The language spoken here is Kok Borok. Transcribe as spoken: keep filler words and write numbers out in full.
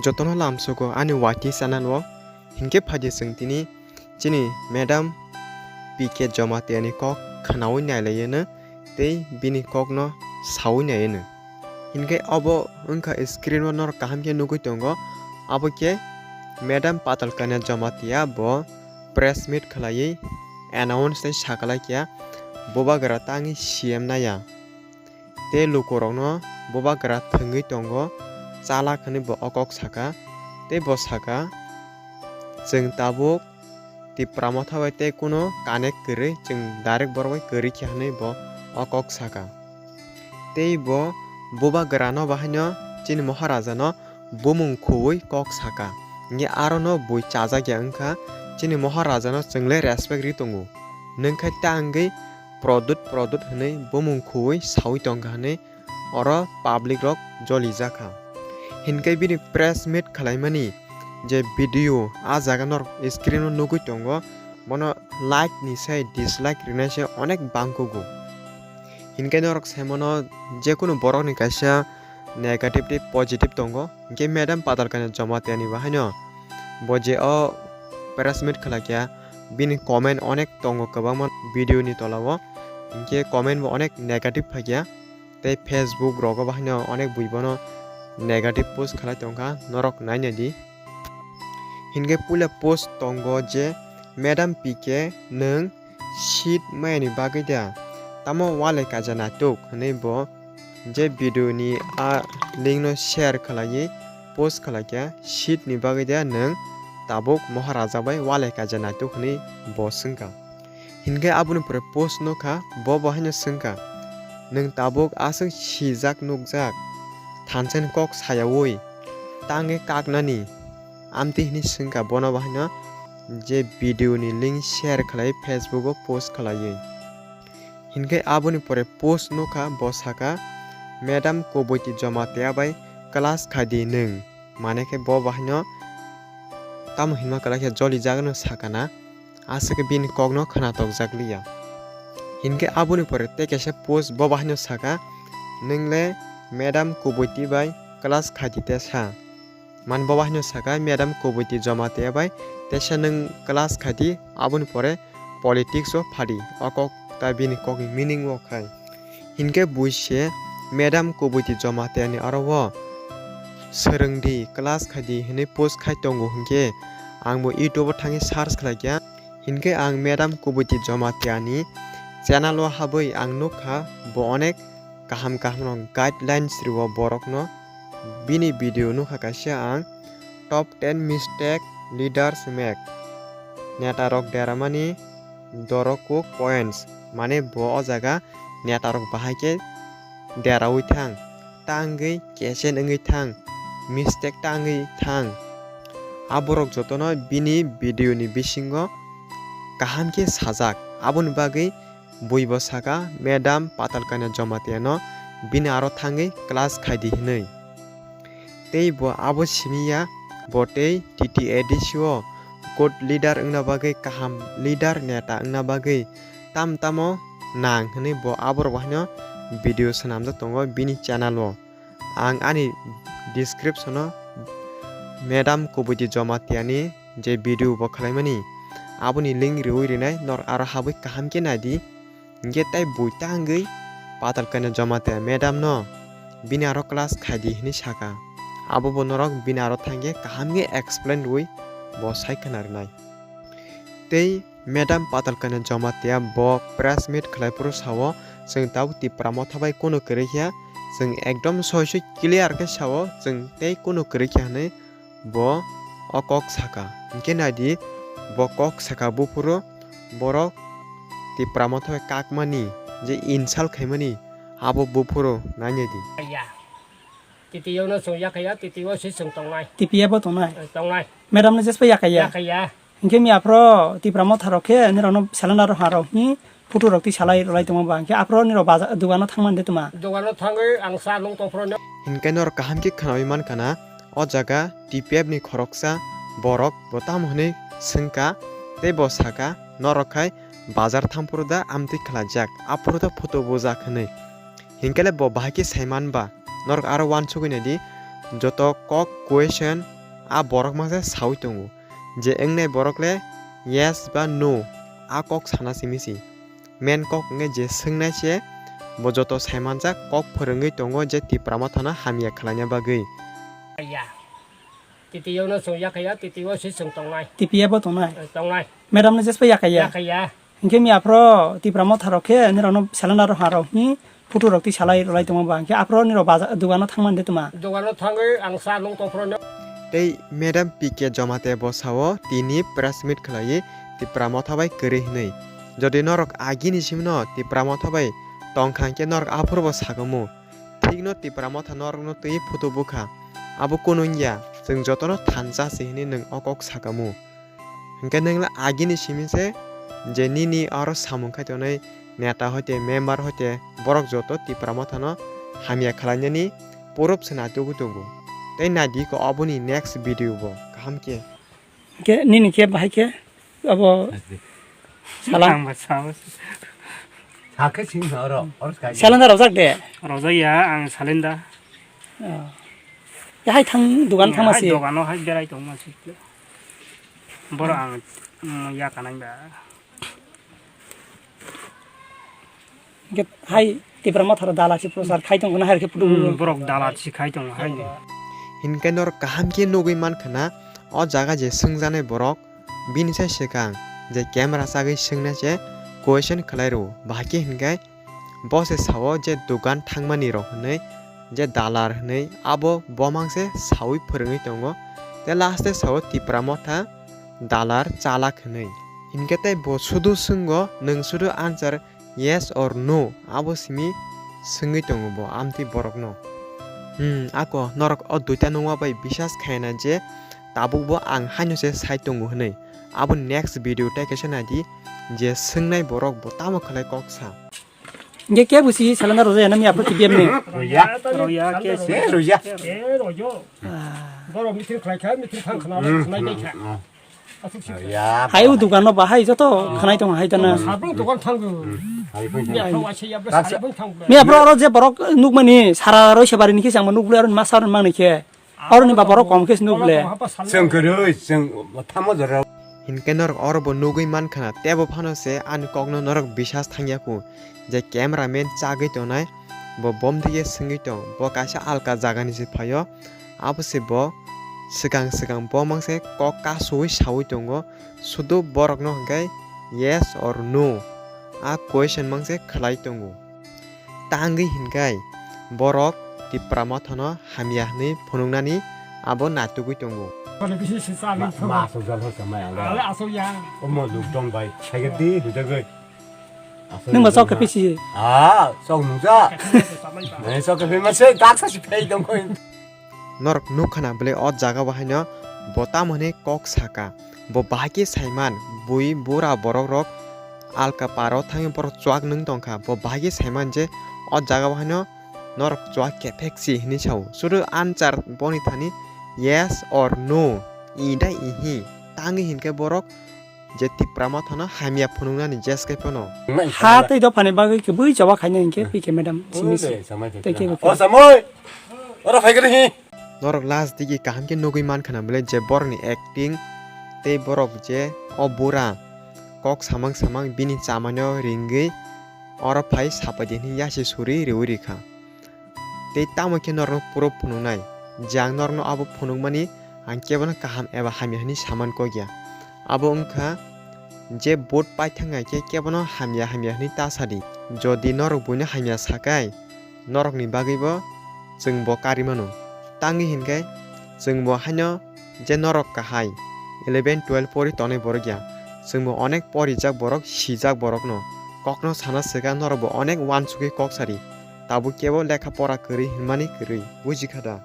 Jotono lamsogo ani Y T channel o. Hinkhe phaidi chwng tini chini Madam P K Jamatia ni kok khnaui nailaiyono tei bini kokno saui naiyono. Hinkhe obo wngkha screen o norok kaham khe nugui tongo, abo khe Madam Patal Kanya Jamatia bo press meet khlaiwi announce tei sakalaikha, Bubagra tangwi C M naiya. Tei lukurokno Bubagra thwngwi tongo, chalak hwnwi bo o kok saka. Tei bo saka, chwng tabuk Tipra Motha bai tei kuno connect kwrwi, chwng direct borok bai kwrwi khe hwnwi bo o kok saka. Tei bo Bubagrano bahaino chini Maharajano bumung khuwi kok saka. Hinkhe arono bui chajakya wngkha, chini Maharajano chwng le respect ri tongo. Nwng khe ta wngwi produt produt hwnwi bumung khuwi saui tongkha hwnwi oro public rok jolijakha. Hinkhe bini press meet khwlaimani je video ah jaga norok screen o nugui tongo, bono like ni sai dislike rinai se onek bangkugo. Hinkhe norok saimano jekunu borokni kaisa negative tei positive tongo. Hinkhe Madam Patal Kanya Jamatia ni bahaino bo je o press meet khlakya, bini comment onek tongo kwbangma video ni tola o. Hinkhe comment bo onek negative phaikya. Tei Facebook rogo bahaino onek bui bono negative post khlai tongkha, norok naina di. Hinkhe puila post tongo je, "Madam P K, nwng seat mayani bagwi da, tamo walai kaja naituk?" hwnwi bo je video ni a link no share khlaiwi post khlaikha, "Seat ni bagwi da nwng tabuk Maharaja bai walai kaja naituk?" hwnwi bo swngkha. Hinkhe aboni pore post nukha, bo bo haino swngkha, "Nwng tabuk aswk sijak nukjak, thansa ni kok sayaui tangwi kaknani?" amtwi hwnwi swngkha bono bo haino je video ni link share khlai Facebook o post khlaiwi. Hinkhe aboni pore post nukha, bo saka, "Madam Kubuiti Jamatia bai class khaidi nwng," mane khe bo bo haino tamo hinma kwlai khe jolijakno sakana. Aswk khe bini kokno khwnatok jak liya. Hinkhe aboni pore tei kaisa post bo bahaino saka, "Nwng le Madam Kubuiti bai class khaidi tesa." Man bo bahaino saka, "Madam Kubuiti Jamatia bai tesa nwng class khaidi, aboni pore politics o phadi." O kok ta bini kokni meaning o khai. Hinkhe bui se Madam Kubuiti Jamatia ni aro o swrwng di, class khai di hwnwi post khai tongo hinkhe ang bo YouTube o thangwi search khlai kha. Hinkhe ang Madam Kubuiti Jamatia ni channel o habwi ang nukha bo onek kaham kaham rok guidelines rwo borok no. Bini video nukha kaisa ang, "Top ten mistake leaders make." Neta rok deramani dorok kuk points, mane bo o jaga neta rok bahai khe deraui thang, ta wngwi kesen wngwi thang, mistake ta wngwi thang. Aborok jotono bini video ni bisingo kaham khe sajak, aboni bagwi bui bo saka Madam Patal Kanya Jamatia no bini aro thangwi class khai di hwnwi. Tei bo abo simi ya, bo tei T T A D C o good leader wngna bagwi, kaham leader neta wngna bagwi tam tamo nang hwnwi bo aborok haino video swnamjak tongo bini channel o. Ang ani description o Madam Kubuiti Jamatia ni je video bo khlaimani, aboni link riui rinai, norok aro habwi kaham khe nai di. Hinkhe tai bui ta wngwi Patal Kanya Jamatia madam no bini aro class khai di hwnwi saka. Abo bo norok bini aro thangkhe kaham khe explain rwui bo sai khna rwnai. Tei Madam Patal Kanya Jamatia bo press meet khlai phuru sao, "Chwng tabuk Tipra Motha bai kunu kwrwi kha, chwng ekdom soi soi clear khe sao, chwng tei kunu kwrwi kha," hwnwi bo o kok saka. Hinkhe nai di, bo kok saka buphuru borok Tipra Motha bai kakmani je insult khaimani, abo buphuru nai nai di. Ya. Titi yo no chwng ya kha ya, titi yo se chwng tongnai. T P F o tongnai? Eh, tongnai. Madam no jespa ya kha ya? Ya kha ya. Hinkhe mi aphro Tipra Motha rok khe nirok no cylinder rok ha rok hi photo rok twi salai rwlai tongma ba, hinkhe aphro nirok baza-, dogano thangmani de tuma? Dogano thangwi ang cha nung tong phro no. Hinkhe norok kaham khe khnaui mankha na, o jaga T P F ni khoroksa borok bo tamo hwnwi swngkha, tei bo saka, "Norok khai bazar thang phuru da amtwi khlajak, aphuru da photo bujak," hwnwi. Hinkhe le bo bahai khe sai man ba? Norok aro uansugui nai di, Joto kok question a borok mangsa sawi tongo, je wngnai borok le yes ba no a kok sana simi si. Main kok wngkhe je swngnai se bo joto saimanjak kok phwrwngwi tongo je Tipra Mothano hamya khlaina bagwi. Ya. Titiyo no chwng yakaya, titiyo se chwng tongnai. Tipiya bo tongnai? Eh, tongnai. Madam no jespa yakaya? Yakaya. Hinkhe mi aphro Tipra Motha rok khe nirok no cylinder rok ha rok hi photo rok twi salai rwlai tongma ba, hinkhe aphro nirok baja-, dogano thangmani de tuma? Dogano thangwi ang cha nung tongphro no. Tei Madam P K Jomate bo sao tini press meet khlaiwi Tipra Motha bai kwrwi hwnwi. Jodi norok agini simno Tipra Motha bai tongkha hinkhe norok aphuru bo sakamu. Thikno Tipra Motha norokno twi photo bukha. Abo kunu wngya, chwng jotono thansa se hwnwi nwng o kok sakamu. Hinkhe nwng le agini simi se je nini oro samung khai tongnai neta hoite member hoite borok joto Tipra Mothano hamya khlainani purub se naitugwi tongo. Tei naidi khe oboni next video bo kaham khe. Hinkhe nini khe bahai khe abo salang. Ang bo sao. Sakhe sing oro, oro sky. Salenda rojak de? Rojak ya, ang salenda. Oh. Ya hai thang dugan thang masi. Hai dogano hai berai tong masi. Boro ang, mm, ya kanang da. Hinkhe hai Tipra Motharo dalal si prochar khai tong khna hai khe phutu. Hmm, borok dalal si khai tong hai ni. Hinkhe norok kaham khe nugwi man khna o jaga je swngjaknai borok bini sai swkang je camera chagwi swngna se question khlai rw bahai khe hinkhe bo se sao je dugan thangmani rok hwnwi je dalar hwnwi abo bomang se sawi phwrwngwi tongo tei last o sao Tipra Motha dalar chalak hwnwi. Hinkhe tei bo sudu swngo, nwng sudu answer yes or no abo simi swngwi tongo bo amtwi borokno. Hmm, ako norok o duita nungma bai bisas khaina je tabuk bo ang haino se sai tongo hwnwi. Abo next video tei kaisa naidi je swngnai borok bo tamo khlai kok sa. Hinkhe kebo si salenda rojak ya na mi aphuru T V M ni? Roya. Roya ke si. Eh, roya. Eh, royo. Ah. Borok meeting khlai kha, meeting thang khna, hmm, khnai bai kha. Hmm. Asuk sik. Ya. Hai o dugan no bahai joto khnai tong hai tana. Sabung dugan thang. Hmm. Hai bai. Ya, thang wa se ya, sabung thang. Mi aphuru oro je borok nukmani sara roi se bari ni khe changma nukle aro ma sar mang ni khe. Aroni ba borok kom khe se nuk le. Chwng kwrwi, chwng tamo jora. Hinkhe norok oro bo nugwi man khna, tebo phano se ani kokno norok bisas thangya khu, je cameraman chagwi tongnai, bo bom dige swngwi tong, bo kaisa alka jagani se phaio, abo se bo swkang swkang bo mangse kok kasuwi sawi tongo, sudu borokno hinkhe yes or no a question mangse khlai tongo. Tangwi hinkhai borok Tipra Mothano hamya hwnwi phunuknani abo natugwi tongo. Kono bisi se sa ma, ma asok jal ho samai ang. Ale asok ya. Omo luk dong bai. Saigedi hujagwi. Nwng ba sok khe pisi. Ah, sok nungja. Nai sok khe ma se tak sa si phai dong koi. Norok nukha na bwle o jaga o haino bo tamo hwnwi kok saka. Bo bahai khe saiman, bui bura borok rok alka paro thangwi borok chuak nwng tongkha. Bo bahai khe saiman je o jaga o haino norok chuak kephek si hwnwi sao. Sudu answer boni thani yes or no, i da ihi. Tangwi hinkhe borok je Tipra Mothano hamya phunuknani jes khai phano. Ha tei dophani bagwi khe bui choba khaina hinkhe P K madam simi si. Tei khe bo khe. O samoi. Oro phai khe hi. Norok last digi kaham khe nugwi mankha na bwle je borokni acting tei borok je o bura kok samang samang bini chamano ringwi oro phai sapaidi hwnwi yasi suri riwi rikha. Tei tamo khe norokno puro phunuknai je ang norokno abo phunukmani ang kebono kaham eba hamya hwnwi saman kokya. Abo wngkha je vote paithang hai khe kebono hamya hamya hwnwi ta sadi. Jodi norok buino hamya sakai, norokni bagwibo chwng bo karwi mano. Tangwi hinkhe chwng bo haino je norok kahai eleven twelve pori tonwi borok ya. Chwng bo onek porijak borok, sijak borokno. Kokno sana swkang norok bo onek uansugwi kok sadi. Tabuk kebo lekha pora kwrwi hinmani kwrwi. Bujikha da?